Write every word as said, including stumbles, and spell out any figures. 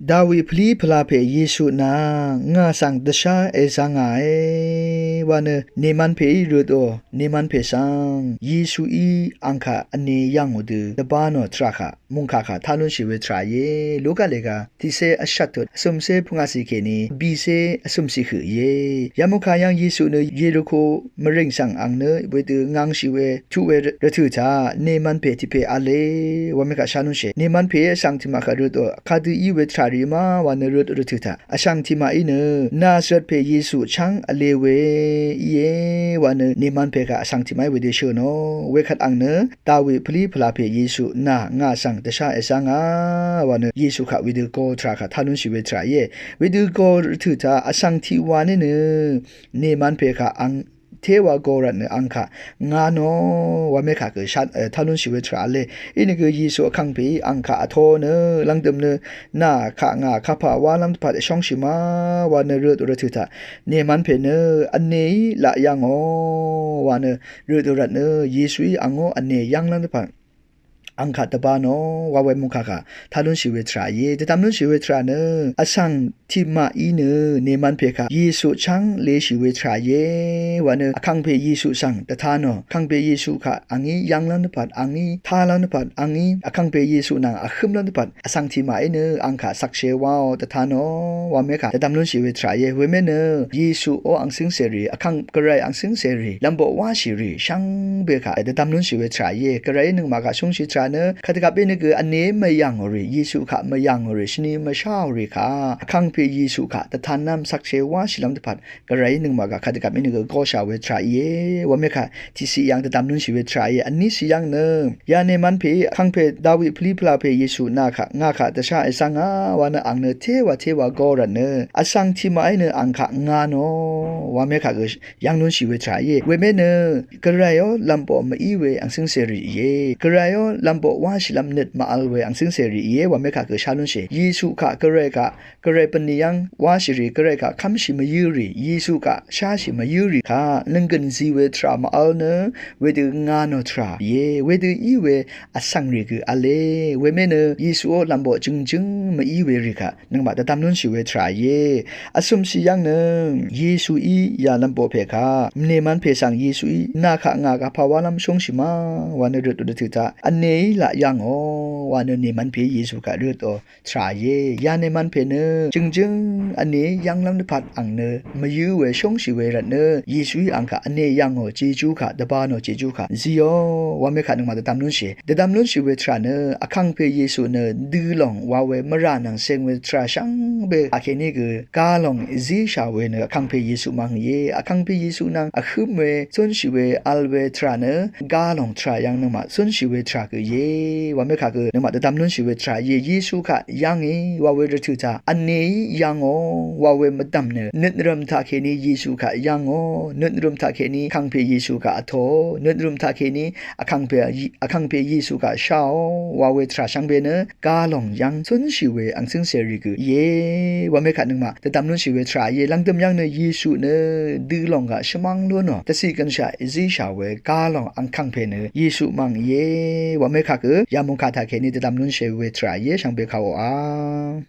Dawi pvlí pvlapè Yesu nà ngà svng dvshá èzāngàe wa nø, nemvnpèí røtò, nemvnpè svng Yesuí ang kaq vne yv̀ngò dø dvbā nò tvrà kaq mòngkà kaq tá lúnshì we tvrà íe. Luka lèga tiqcé vshvt tut vcø̀mcé pungacì kèní bìcé vcø̀mcì høq íe. Yamòngkà yv́ng Yesu nø Yeriko mvrìng svng ang nø wedø ngvngshì we tuq we rvtø̀ taq nemvnpè tiq pè v̄le wa mekaq shá lúnshìe. Nemvnpèí vsvng tiqmaq kaq røtò kadø í we tvrà rì ma wa nø røt rvtø̀ taq vsvng tiqmaqí nø Nazareth pè Yesu chv́ng vle we íe wa nø nemvnpè kaq vsvng tiqmaqí wedø shø̀ nò. Wekvt ang nø Dawi pvlí pvlapè Yesu nà ngà svng dvshá èzāngà wa nø Yesu kaq wedø go tvrà kaq tá lúnshì we tvrà íe. Wedø go rvtø̀ taq vsvng tiqwa ní nø nemvnpè kaq ang téwa go rvt nø ang kaq ngà nò wa mekaq gø shá, e, tá lúnshì we tvrà v̄le. Inìgø Yesu vkangpèí ang kaq vtō nø lvngdø̀m nø nà kaq ngà kapà wálv́m dvpvt shóngshì ma wa nø røtò rvtø̀ taq nemvnpè nø vneí laq yv̀ngò wa nø røtò rvt nø Yesuí angó vne yv́nglv́m dvpvt ang kaq dvbā nò wa we mòngkà kaq tá lúnshì we tvrà íe. Dvdvm lúnshì we tvrà nø vsvng tiqmaqí nø nemvnpè kaq Yesu chv́ng leshì we tvrà íe wa nø vkangpè Yesu svng dvtá nò. Vkangpè Yesu kaq angí yv́nglv́m dvpvt, angí tálv́m dvpvt, angí vkangpè Yesu nvng vhǿmlv́m dvpvt vsvng tiqmaqí nø ang kaq shvkshé wáò dvtá nò wa mekaq dvdvm lúnshì we tvrà íe. Wemé nø Yesuó ang cǿngcèrì, vkang Gvray ang cǿngcèrì, lv̀mboq wáshìrì shvngbe kaq dvdvm lúnshì we tvrà íe. Gvrayí nøngmaq kaq shúngshì tvrà nø kadvgvp ínìgø vneí mvyv̀ngòrì, Yesu kaq mvyv̀ngòrì, shvni mvsháòrì kaq vkangpè Yesu kaq dvtanv́m shvkshé wáshìlv́m dvpvt Gvrayí nøngmaq kaq kadvgvp ínìgø goshà we tvrà íe. Wa mekaq tiqciq yv́ng dvdvm lúnshì we tvrà íe. Vníciq yv́ng nø ya nemvnpèí vkangpè Dawi pvlí pvlapè Yesu nà kaq ngà kaq dvshá èzāngà wa nø ang nø téwa téwa go rvt nø vsvng tiqmaqí nø ang kaq ngà nò wa mekaq gø yv́ng lúnshì we tvrà íe. Wemé nø Gvrayó lv̀mboq mví we ang cǿngcèrì íe. Gvrayó lv̀mboq wáshìlv́m nøt mvvl we ang cǿngcèrì íe wa mekaq gø shá lúnshìe. Yesu kaq Gvray kaq Gvray bvnì yv́ng wáshìrì, Gvray kaq kv́mshì mvyǿrì, Yesu kaq sháshì mvyǿrì kaq nønggø̀n zi we tvrà mvvl nø wedø ngà nò tvrà íe. Wedø í we vsvng rì gø v̄le. Wemé nø Yesuó lv̀mboq jø̀ngjǿng mví we rì kaq nøngmaq dvdvm lúnshì we tvrà íe. Vcø̀mshì yv́ng nø Yesuí ya lv̀mboq pè kaq nemvnpè svng Yesuí nà kaq ngà kapà wálv́m shóngshì ma wa nø røtò rvtø̀ taq vneí laq yv̀ngò wa nø nemvnpèí Yesu kaq røtò tvrà íe. Ya nemvnpè nø jø̀ngjǿng vneí yv́nglv́m dvpvt ang nø mvyǿ we shóngshì we rvt nø Yesuí ang kaq vne yv̀ngò jejú kaq dvbā nò jejú kaq ziò wa mekaq nøngmaq dvdvm lúnshìe. Dvdvm lúnshì we tvrà nø vkangpè Yesu nø dø̄ lòng wa we mvrà nvng ceng we tvrà shvngbe akèní gø ga lòng zíshà we nø vkangpè Yesu mv̀ng íe. Vkangpè Yesu nvng vhǿm we zúnshì we vl we tvrà nø ga lòng tvrà yv́ng nøngmaq zúnshì we tvrà gø íe. Wa mekaq gø nøngmaq dvdvm lúnshì we tvrà íe. Yesu kaq yv́ngì wa we rvtø̀ taq vneí yv̀ngò wa we mvdv̀m nø nøt nvrø̀m taqkèní Yesu kaq yv̀ngò, nøt nvrø̀m taqkèní vkangpè Yesu kaq vtōò, nøt nvrø̀m taqkèní vkangpè, vkangpè Yesu kaq sháò wa we tvrà shvngbe nø ga lòng yv́ng zúnshì we ang cǿngcèrì gø íe. Wa mekaq nøngmaq dvdvm lúnshì we tvrà íe. Lv̀ngdø̀m yv́ng nø Yesu nø dø̄ lòng kaq shvmv́ng lú nò dvciq gønshaq zíshà we ga lòng ang vkangpè nø Yesu mv̀ng íe. Wa mekaq gø ya mòngkà taqkèní dvdvm lúnshì we tvrà íe shvngbe kàòa.